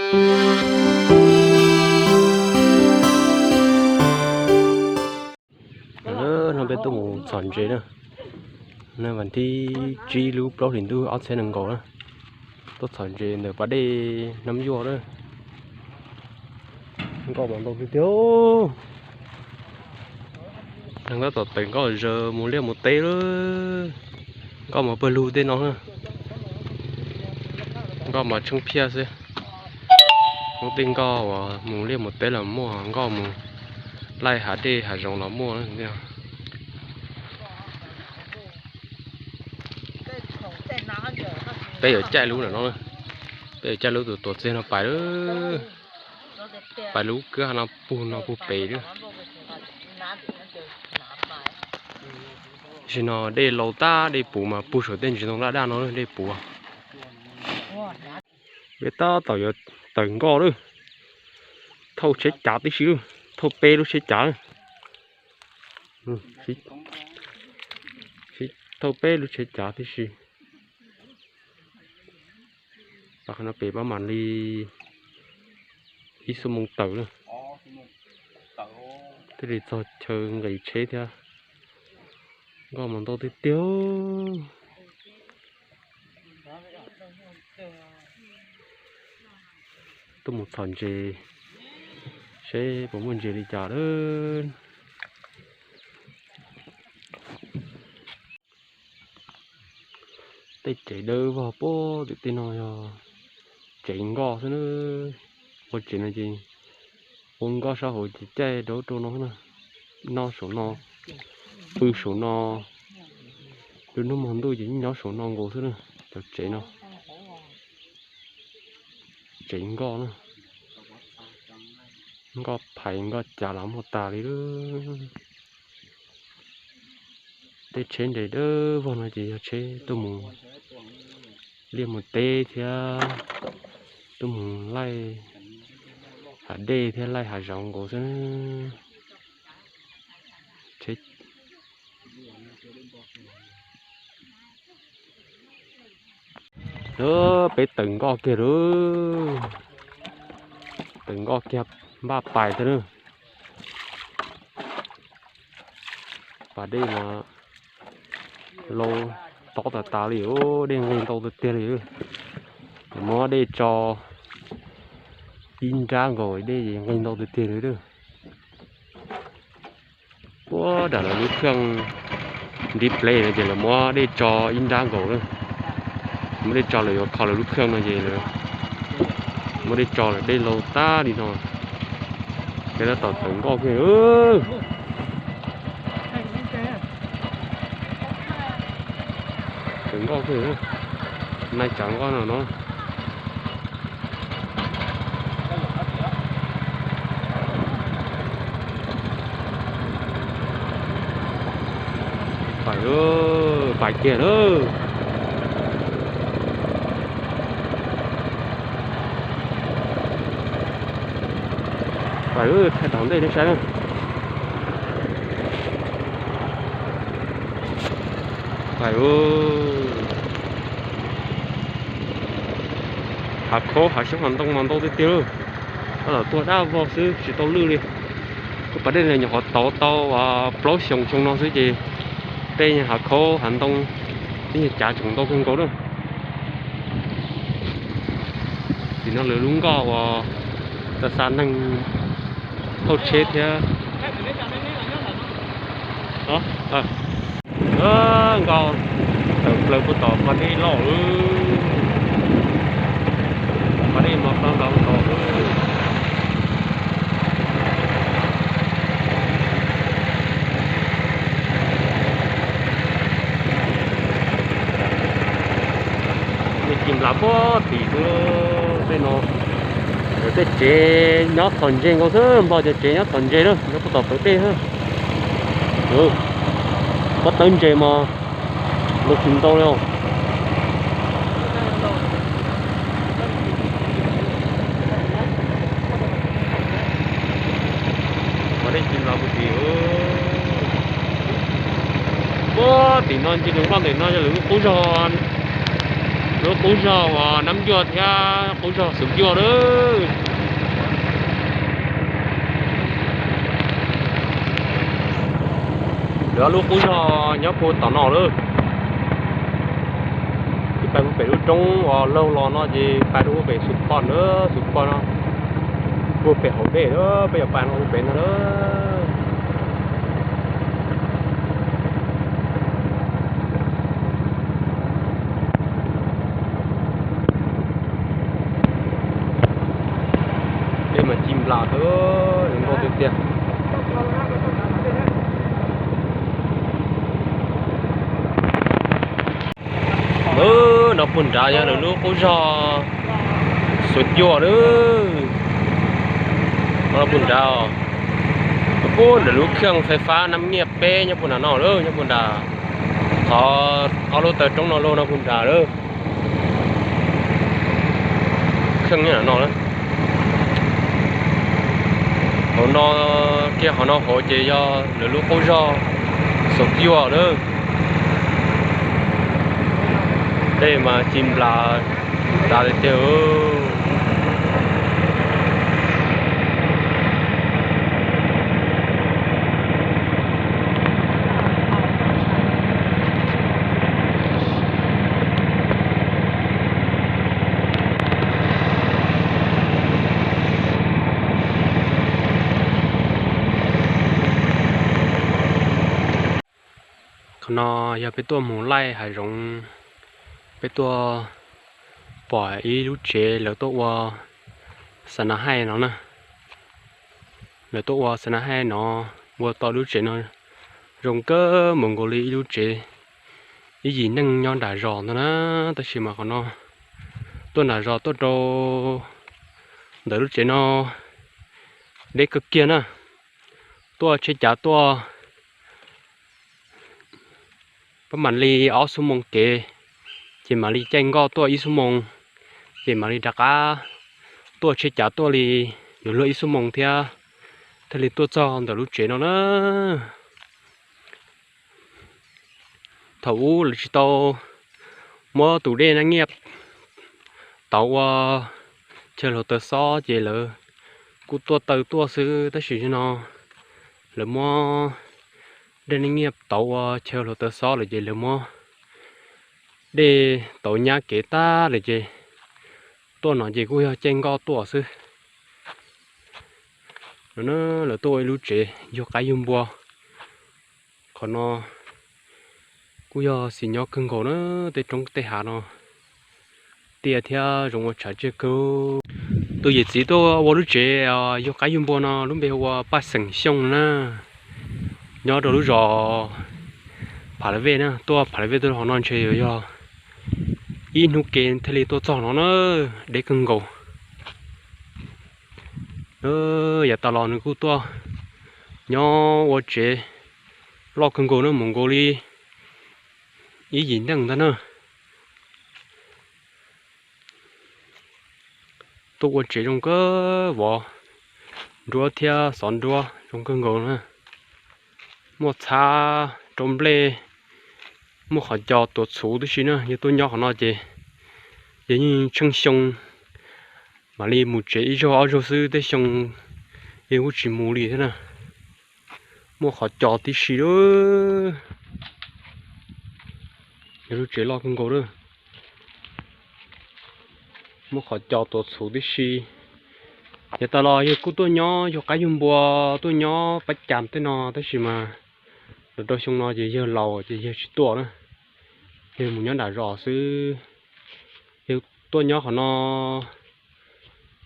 No peb tuaj mus txhom ntses na. Nay vas thib tsib lub plaub hlis ntuj ob txhiab nees nkaum na. Tuaj txhom ntses ntawm pas dej Nab Yuaj na. Nkoj mas ntau tiag tiag. Neeg tab tom tawm nkoj zaws mus liaj mus teb lawm. Nkoj mas pawg lug tej no na. Nkoj mas tsheej phiaj xwb. Hmoob tej nkoj uas mus liaj mus teb los muaj, nkoj mus laij hav dej hav zoov los muaj. Peb yuav caij lub ntawm no, peb yuav caij lub tus tuam txiag no pais lawm. Pais lub kwj ha no puag no puag pem lawm. Tam sim no dej laus tag, dej puv mas puag saum tej ntsis ntoo laj daj no dej puv. Peb tab tom yuav tawm nkoj lawm. Thauj tsheb cav tib si lawm, thauj peb lub tsheb cav lawm. Thauj peb lub tsheb cav tib si. Qhov no pem pab mam li ib xuab moos tawm lawm, thiaj li txog chaw nqis tsheb thiab. Nkoj mas ntau tiag tiag. Tuaj mus txhom ntses seb puas muaj ntses li cas lawm. Tej tsev dawb vog puag tim tej no yog tsev nkoj xwb na. Ua tsev no ces ua nkoj sab hauv ces caij rau rau no na. Noj saum no, pw saum no, lub hnub hmo ntuj ces nyob saum no nkaus xwb na. Cov tsev no, tsev nkoj na, nkoj phais nkoj cav los muaj tas li lawm. Tej tsheb nres dawb vog no ces yog tsheb tuaj mus liaj mus teb thiab tuaj mus laij hav dej thiab laij hav zoov nkaus xwb. Peb tawm nkoj kiag lawm, tawm nkoj kiag npaj pais thiab na. Pas dej mas laus tob tas tas li, dej nqig ntau tiag tiag li. Muab dej tso ib nrab nkaus dej nqig ntau tiag tiag li. Puag nram lawv lub kheej nrib plev no ces lawv muab dej tso ib nrab nkaus na. Muab dej tso lawv yuav kho lawv lub kheej no ces muab dej tso lawm, dej laus tag li no. Peb tab tom tawm nkoj kiag. Tawm nkoj kiag, nai tsav nkoj no no. Pais, pais kiag lawm. Pais, thaij tom ntej nej saib na. Pais, hav khaub hav xyoob hav ntoo mas ntau tiag tiag. Tab tom tuaj dab vog xwb tsis tau lwj li. Lub pas dej no nyuam qhuav tauv tau plaub xyoos xyoo no xwb ces tej hav khaub hav ntoo, tej cav tseem ntau kawg nkaus na. Tim no lawv lub nkoj uas xa xa neeg thauj tsheb thiab. Nkoj tawm plaws puag tom pas dej loj, pas dej no tau ntau ntau. Dej ci nplas puag tim xwb tej no. Tej tsev nyob txhom ntses nkaus xwb, npog cov tsev nyob txhom ntses na, nyob puag tom plawv dej xwb. Pob tawb ntses mas ntau tsis ntau li os. Pas dej ci nplas puag tim, puag tim no ntsis lub nkoj ntawm no yog lawv lub qub zog. Lub qub zog uas Nab Cuaj thiab qub zog Xeev Cuaj lawm. Lawv lub qub zog nyob puag tom no lawm. Ces pais puag pem lub roob uas laug los no ces pais rau puag pem Xus Poj na, Xus Poj no. Puag pem hauv dej lawm, peb yuav pais no puag pem no lawm. Dej mas ci nplas, zoo nkauj tiag tiag. No puag nrad yog lawv lub qub zog Xeev Cuaj lawm. No puag nrad, puag nram lub kheej fais fab Nab Nyiaj peb nyob puag nram no lawm, nyob puag nrad. Qhov ob lub taw roob no lawm no puag nrad lawm. Kheej nyob no lawm. Hauv no, kiag qhov no hauv ces yog lawv lub qub zog Xeev Cuaj lawm. Dej mas ci nplas tas li tiag. Qhov no yog peb tuaj mus laij hav zoov, peb tuaj pom ib lub tsev lawv tuaj ua xa na haij no na. Lawv tuaj ua xa na haij no, ua tau lub tsev no zoo kawg nkaus li ib lub tsev ib yim neej nyob nram zos ntag na. Tab sis mas qhov no tuaj nram zos tuaj rau ntawm lub tsev no deb kawg kiag na. Tuaj tsheb cav tuaj pab mam li ob xuab moos kev, ces mam li caij nkoj tuaj ib xuab moos, ces mam li rov qab tuaj tsheb cav tuaj li yuav luag ib xuab moos thiab thiaj li tuaj txog ntawm lub tsev no na. Thaum ub lawv tsis tau muab tus dej Nab Nyiaj tauv ua chaw hluav taws xob ces lawv kuj tuaj taw tuaj xwb, tab sis no lawv muab dej Nab Nyiaj tauv ua chaw hluav taws xob lawm ces lawv muab dej tauv nyab kev tag lawm ces tuaj no ces kuj yog caij nkoj tuaj xwb. No na, lawv tuaj ua ib lub tsev yug qaib yug npua. Qhov no kuj yog xis nyob kawg nkaus na, tej roob tej hav no tiaj thiab zoo ua tshav tsiaj kawg. Tus yawm txiv tuaj ua lub tsev yug qaib yug npua no lub npe hu ua Paj Xeem Xyooj na, nyob rau lub zos Phav Lav Vej na. Tuaj Phav Lav Vej tuaj hov no ntshe yuav yog ib hnub ke thiaj li tuaj txog no na, deb kawg nkaus. Yav tas los nws kuj tuaj nyob ua tsev loj kawg nkaus na, mus nkaus li ib yim neej ntag na. Tuaj ua tsev zoo kawg vov, nruab thiab xov nruab zoo kawg nkaus na. Muaj txhab rau nplej, muaj qhov cos tuav txhuv tib si na. Yog tuaj nyob qhov no ces yog yeej tsheej xyoo mam li mus tsev ib zaug ob zaug xwb, tej xyoo yeej kuj tsis mus li thiab na. Muaj qhov cos tib si lawm. Yog lub tsev loj kawg nkaus lawm. Muaj qhov cos tuav txhuv tib si. Yav tas los yog kuj tuaj nyob yug qaib yug npua, tuaj nyob pab cas tej no, tab sis mas los rau xyoo no ces yawg laus ces yawg tsis tuaj na, yawg mus nyob nram zos xwb. Yawg tuaj nyob qhov no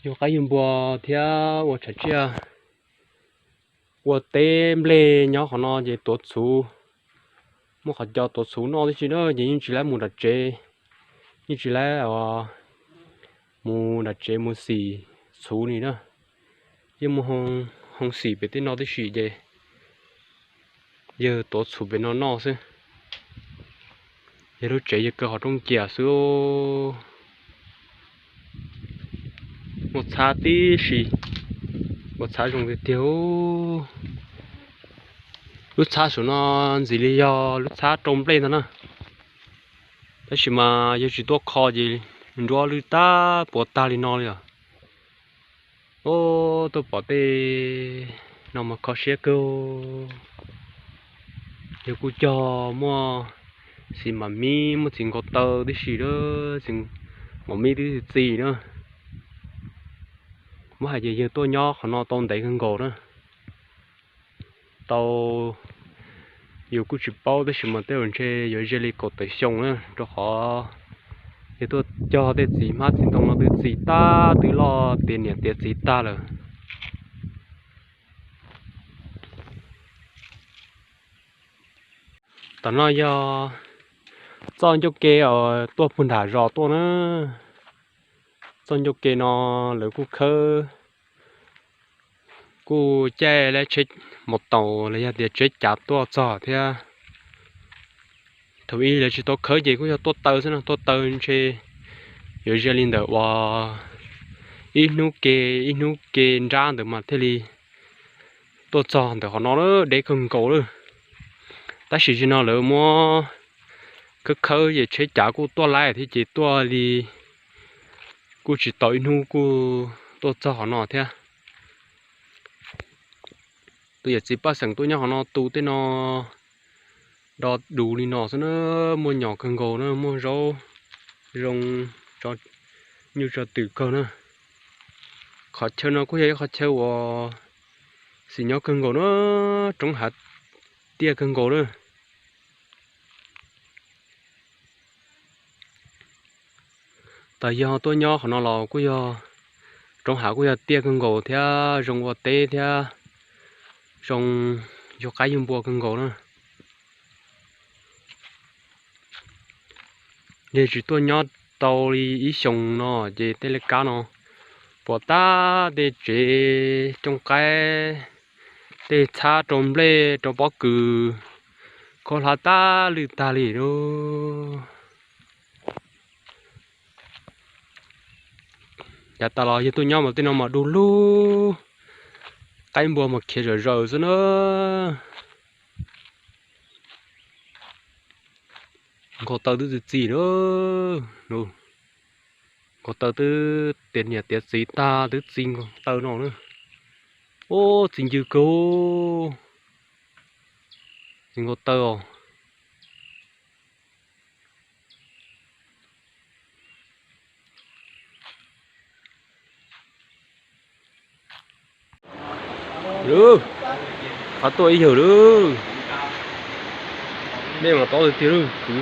yug qaib yug npua thiab ua tshav tsiaj, ua teb nplej nyob qhov no ces tuav txhuv, muaj qhov cos tuav txhuv noj tib si na, ces yeej tsis laib mus nram tsev, yeej tsis laib mus nram tsev mus xim txhuv li na. Yeej muaj hoo xim pem tej no tib si ces yawg tuav txhuv pem no noj xwb. Yog lub tsev yawg kaw qhov rooj cia xwb. Muaj txhab tib si, ua txhab zoo tiag tiag. Lub txhab saum no ntxim li yog lub txhab rau nplej ntag na. Tab sis mas yog tsis tuaj kho ces nruab lwj tag puas tag li no li os. Ub, tuaj pom tej no mas kho siab kawg. Yog kuj cog muaj xis mas mib, muaj txiv nkaus taw tib si lawm, txiv mas mib twb txi na. Muab hais ces yawg tuaj nyob qhov no tau ntev kawg nkaus na. Tau, yus kuj tsis paub tab sis mas tej zaum ntshe yuav ze li kaum tawm xyoo na, rau qhov yog tuaj cog tej txiv hmab txiv ntoo no twb txi tag, twb loj tiav niam tiav txiv tag lawm. Tom no yog txoj ncauj ke tuaj puag nram zos tuaj na. Txoj ncauj ke no lawv kuj khawb, kuj caij lawv tsheb maus taus los yog tias tsheb cav tuaj txog thiab. Thaum ub lawv tsis tau khawb ces kuj yog tuaj taw xwb no, tuaj taw ntshe yuav ze li ntawm uas ib hnub ke, ib hnub ke nrab ntawd mas thiaj li tuaj txog ntawm qhov no lawm, deb kawg nkaus lawm. Tab sis zaum no lawv muab khawb khawb ces tsheb cav kuj tuaj laij thiab ces tuaj li kuj tsis tau ib hnub kuj tuaj txog qhov no thiab. Tus yawm txiv paj xeem tuaj nyob qhov no tu tej no do du li no xwb na, muaj nyom kawg nkaus na, muaj zaub zoo, nyuj tso twm kawg na. Qhov chaw no kuj yog ib qhov chaw uas xis nyob kawg nkaus na, roob hav tiaj kawg nkaus na. Tas yog tuaj nyob qhov no los kuj yog roob hav kuj yog tiaj kawg nkaus thiab zoo ua teb thiab zoo yug qaib yug npua kawg nkaus na. Yog tsis tuaj nyob tau li ib xyoos no ces tej laj kab no puas tag, tej tsev cooj qaib, tej txhab rau nplej rau pob kws, khaub hlab tag lwj tag li lauj. Yav tas los yog tuaj nyob mas tej no mas du lug, qaib npua mas khiav zom zaws xwb na. Nkaus taw twb txi txiv lawm. Nkaus taw twb tiav niam tiav txiv tag twb txi nkaus taw no na. Ub, txi ncw kawg. Txi nkaus taw os. Lub, qhov tuaj ib yawg lub. Dej mas tob tiag tiag lub, kwv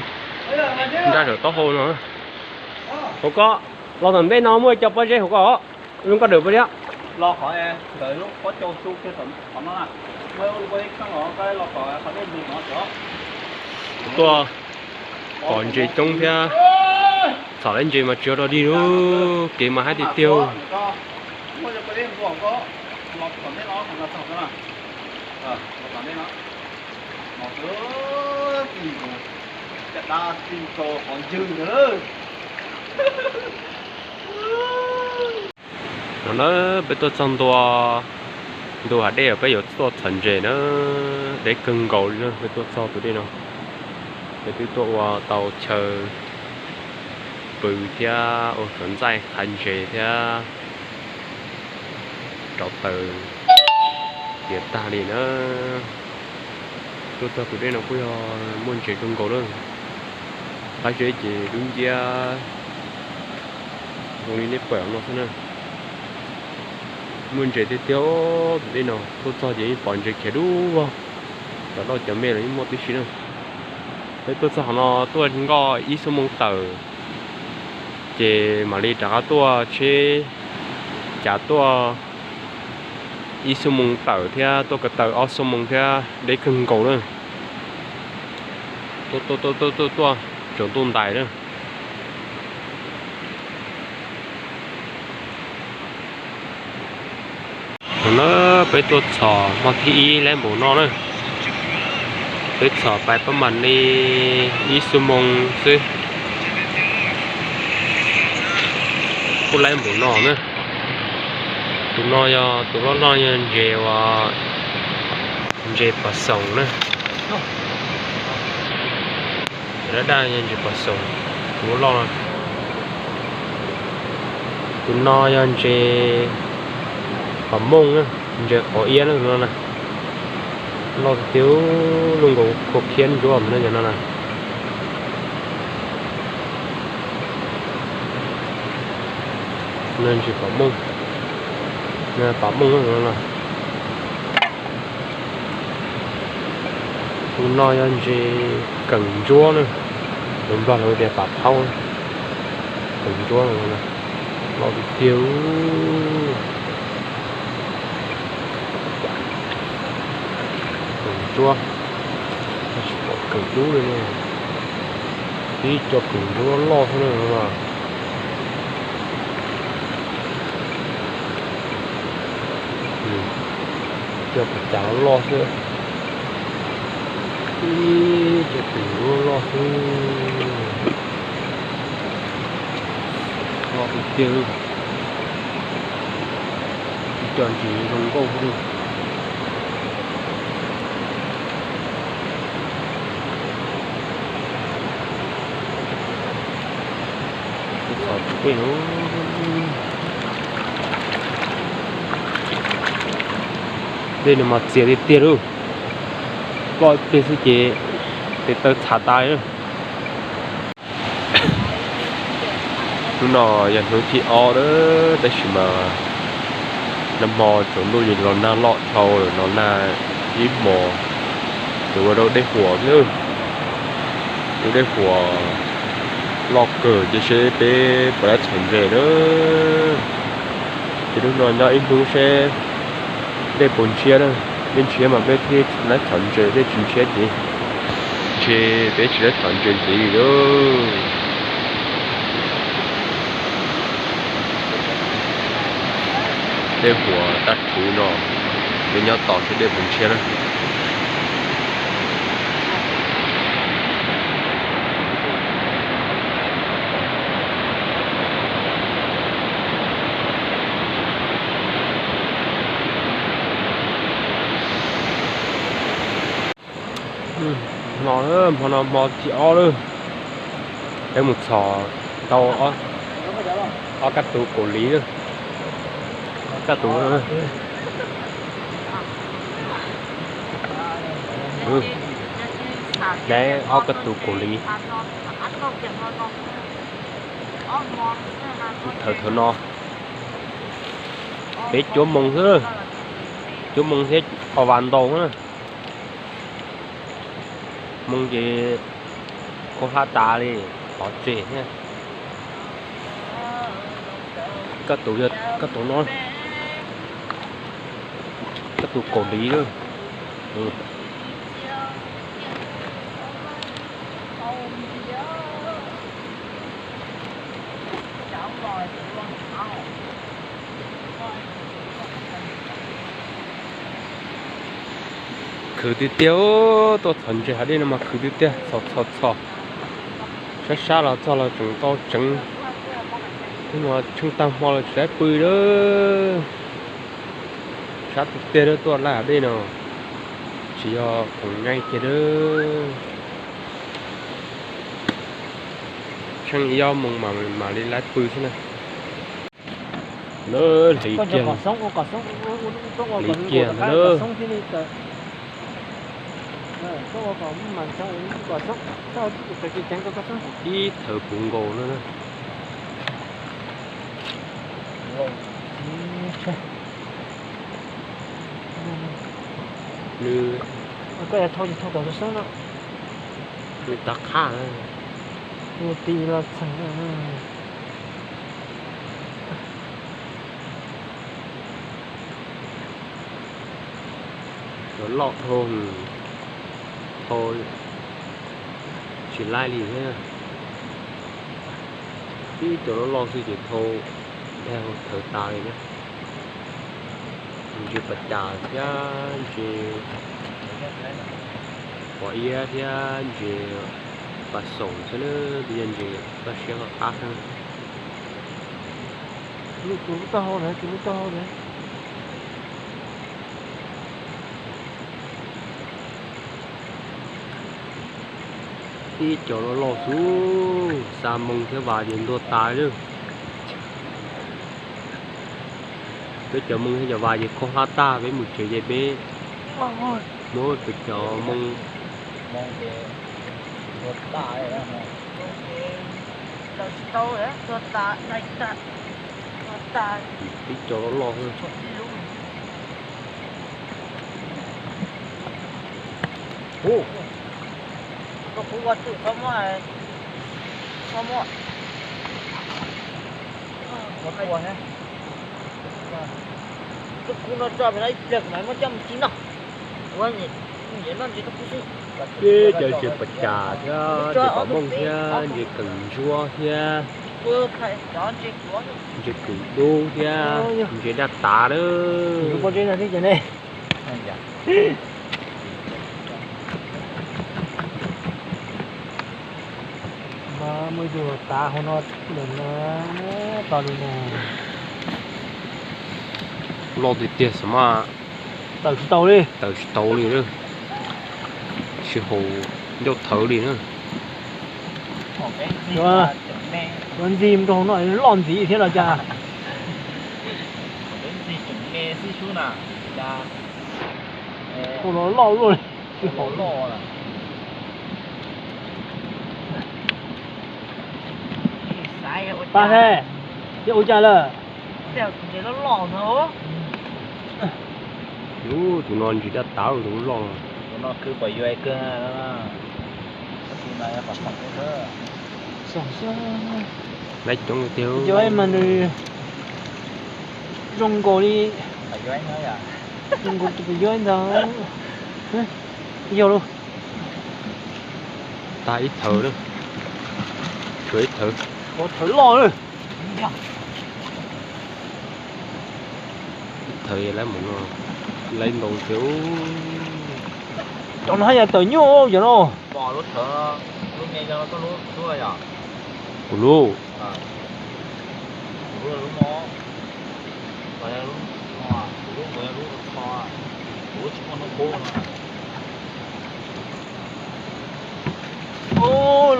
nraj saum taub hau no. Hauv ko, los tom ntej no muaj cov pob zeb hauv ko, zoo nkauj dawm pob zeb. Tuaj pom ntses coob thiab, txhom lawv ntses mas tsis yog dog dig lub, kev mas haib tiag tiag. No na, peb tuaj txog ntua ntu hav dej os, peb yuav tuaj txhom ntses na, deb kawg nkaus li na, peb tuaj txog tus dej no. Peb twb tuaj ua tau chaw pw thiab ua cov ntxaij qhaib ntses thiab rauv taws tiav tag li na. Tuaj txog tus dej no kuj yog muaj ntses kawg nkaus lawm. Qab zeb ces dub nciab zoo li nej pom no xwb na. Muaj ntses tiag tiag tus dej no, tuaj txog ces yeej pom ntses khiav dub vog, cov lauj cov me los yeej muaj tib si na. Peb tuaj txog qhov no tuaj nkoj ib xuab moos tawm, ces mam li rov qab tuaj tsheb cav tuaj ib xuab moos tawm thiab tuaj ko taw ob xuab moos thiab deb kawg nkaus na. Tuaj tuaj tuaj tuaj tuaj tsaus ntuj ntais na. Thaum no peb tuaj txhom hmo thib ib laib npaum no na. Peb txhom pais pab mam li ib xuab moos xwb, kuj laib npaum no na. Tus no yog tus loj loj yog ntses uas ntses pom xoom na. Daj daj yog ntses pom xoom. Tus loj no, tus no yog ntses pom mooj na, ntses qos iab na tus no na. Loj tiag tiag, luaj nkaus kua khiab ntsuab ntag no na. Ntses pom mooj, pom mooj na. Tus no yog ntses keem ntsuab na, lus Nplog lawv tias pam phaub, keem ntsuab, loj tiag tiag. Keem ntsuab, tsis pom keem dub li ne, ib co keem ntsuab loj xwb na. Cov pas cas loj xwb, ib co keem ntsuab loj xwb, loj tiag tiag. Ib co ntses zoo nkauj xwb. Dej no mas txias tiag tiag lauj, ploj ib pliag xwb ces tes taw txhav tas li. Hnub no yog hnub thib ob lawm, tab sis mas nag hmo tsaus ntuj los nag loj dhau lawm, los nag ib hmos, ces ua rau dej huam xwb. Lub dej huam loj kawg, ces seb peb puas tau txhom ntses na. Ces hnub no nyob ib hnub seb dej puas ntshiab na. Dej ntshiab mas peb thiaj tau txhom ntses, dej tsis ntshiab ces ntshe peb tsis tau txhom ntses ntxiv li lauj. Dej huam tag rhuv no, peb nyob tos seb dej puas ntshiab na. No, hmo no hmo thib ob lawm, peb mus txhom tau ob kab tus kaus liv lawm. Kab tus, ob kab tus kaus liv. Thawv thawv no, peb cuab moo xwb, cuab moo thiab qhov vas ntaus na. Moo ces khaub hlab tas li, qhov tseg thiab. Kab tus, kab tus no, kab tus kaus liv lawm. Khwv tiag tiag, tuaj txhom ntses hav dej no mas khwv tiag tiag, txhom txhom txhom, sab sab los txog los tseem tau tseev. Hnub no tsheej tag hmo los tsis tau pw lawm. Sab tiag tiag, tuaj laij hav dej no tsis yog khoom nyaij kiag lawm. Tsheej ib ob moos mam li laij pw xwb na. Lawv hliv kiag, hliv kiag ntag lawm. Ib thawv puv nkaus no na. Nws, nws tag qhab na. Cov loj dhau, thau tsis laij li thiab. Tib cov loj loj xwb ces thau dhau thawv tas li na. Ntses pas cas thiab ntses pos iab thiab ntses pas xoom xwb na, twb yog ntses toj siab qab qab xwb. Tus lub taub hau na, tus lub taub hau na. Tib cov loj loj xwb, xa moo thiab vas ces ntuag tas lawm. Peb cov moo thiab cov vas ces khaub hlab tag, peb mus tsev ces peb muab peb cov moo. Tib cov loj loj. Tib cov ntses pas cas thiab ntses pas mooj thiab ntses keem ntsuab thiab ntses kws dub thiab ntses daj tav lawm. Muaj ib tug tav hauv no lawm na, to li na. Loj tiag tiag xav mas. Tawm tsis tau li. Tawm tsis tau li lawm. Tsis haum ncauj thawv li na. Ua ntxi rau hauv no loj ntxiv thiab los cas. Ua los loj luaj li. Pab he, yog ua cas lawm? Ub, tus no ntsis daj tav tus loj. Laiv coob tiag. Cov mas nws zoo nkaus li, zoo nkaus tus pes yuav ntag. Yog lauj. Tag ib thawv na. Tshuav ib thawv. Thawv loj lawm. Ib thawv laiv mus no, laiv ntau tiag. Cov no haj yam tawm nyuaj cov no. Kuv lub.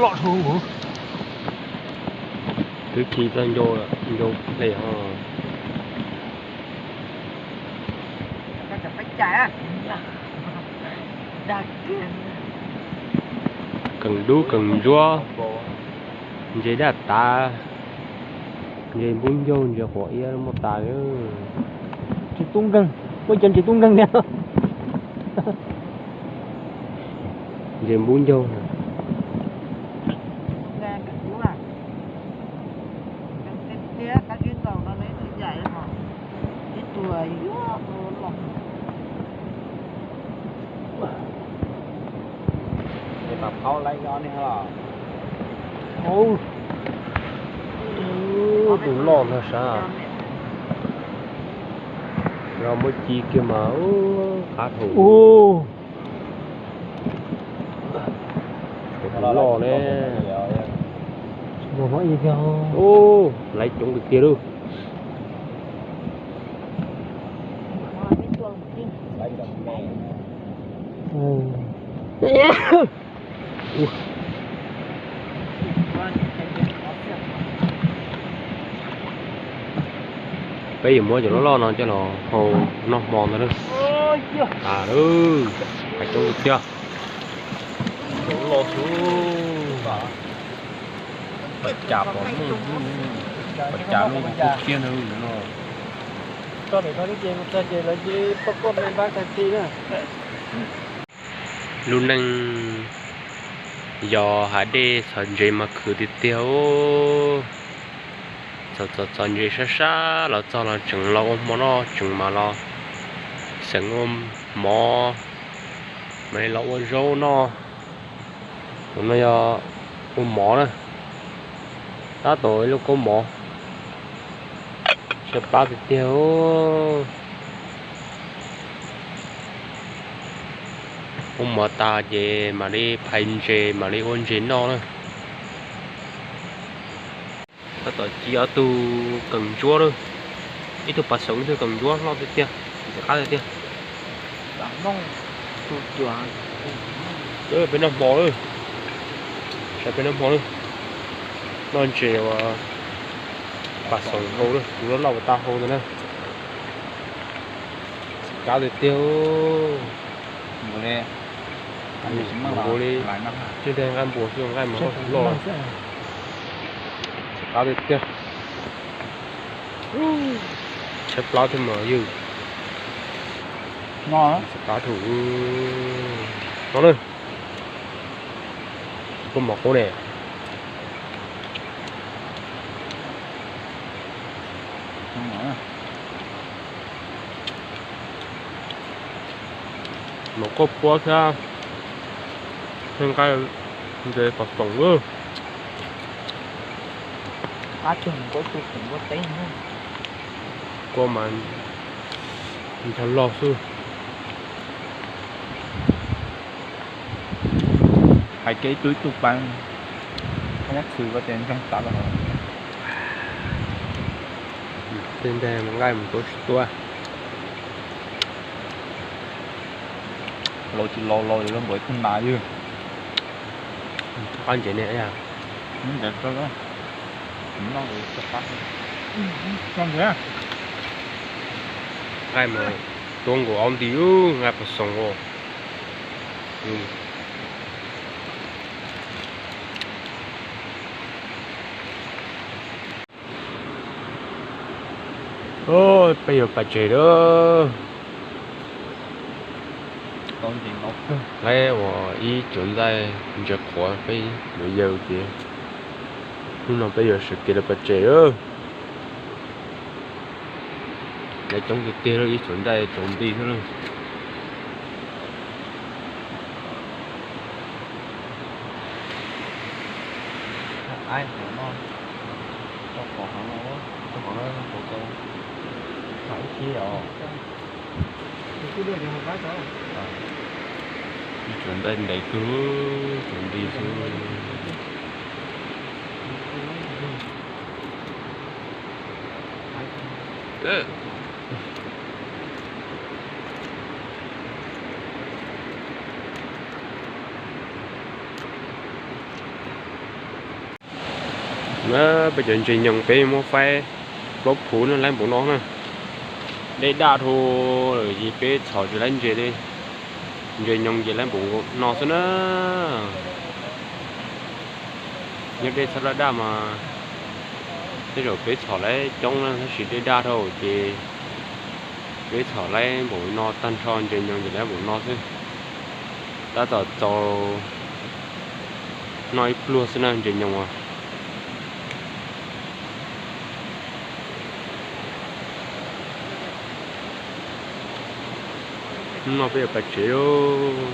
Loj dhau. Twb khi txog ncau, ncau hle ho. Keem dub keem ntsuab, ntses daj tav, ntses npub ncaug, ntses quav iab muaj tas. Ntses tub nkeeg, muaj cov ntses tub nkeeg thiab. Ntses npub ncaug. Tus loj ntag sav. Yog muab ci kiag mas qab dhau. Tus loj ne. Laiv coob tiag tiag lauj. Peb yuav muab cov loj loj no coj los hau noj hmo ntag lauj. Tas lauj, laiv coob tiag tiag. Cov loj xwb. Pas cas pom muaj, pas cas muaj kuv kiag ntag no. Lub neej yog hav dej txhos ntses mas khwv tiag tiag. Txhos txhos txhos ntses sab sab los txog los tseem los ua hmo noj, tseem mam los xeem ua mov, mam li los ua zaub noj. Tus no yog ua mov na, tab tom ua lub kaub mov, siab pab tiag tiag. Ua mov tas ces mam li phais ntses mam li ua ntses noj na. Tab tom ci ob tug keem ntsuab lawm, ib tug pas xeem ib tug keem ntsuab loj tiag tiag, ntxim qab tiag tiag. Peb noj hmo lawm. Peb noj hmo lawm, noj ntses uas pas xoom hau lawm, kuv loj loj uas tau hau ntawd na. Kab tiag tiag. Npaum li, nqaij npua xwb, nqaij mas loj. Kab tiag tiag. Tshaib plab thiab mas yog. Tshaib plab dhau. No na. Kua mov qub ne. Mov koj puab thiab nqaij ntses pas xoom. Kua mas nrog log xwb. Hais kev ib tug ib tug pab, koj nyob txhwm koj ces ntseeg tas los. Tej ntag nqaij mus tuab tsis tuab. Laus tsis laus los yuav npaum ib tug nas ywg. Qab ntses ne. Nqaij mas tuab nkaus aub nti, nqaij pas xoom os. Peb yuav pais tsev lawm. Laib uas ib cuav nqaij ntses qhuav peb yuav yaws ces hnub no peb yuav sawv kev lawv pais tsev lawm. Lawv coob tiag tiag, ib cuav nqaij tsaus nti xwb na. Ib cuav nqaij ntev kawg, tsaus nti xwb. Peb cov ntses nyoos peb muab faib plaub phuv na, laib npaum no na. Dej daj dhau lawm ces peb txhom tsis laib ntses li. Ntses nyoos ces laib npaum no xwb na. Nyob dej txhab daj daj mas tej zaum peb txhom laib coob na, tab sis dej daj dhau ces peb txhom laib npaum no tag nrho, ntses nyoos ces laib npaum no xwb. Tab tom txaus noj ib pluag xwb na ntses nyoos as. Hnub no peb yuav pais tsev.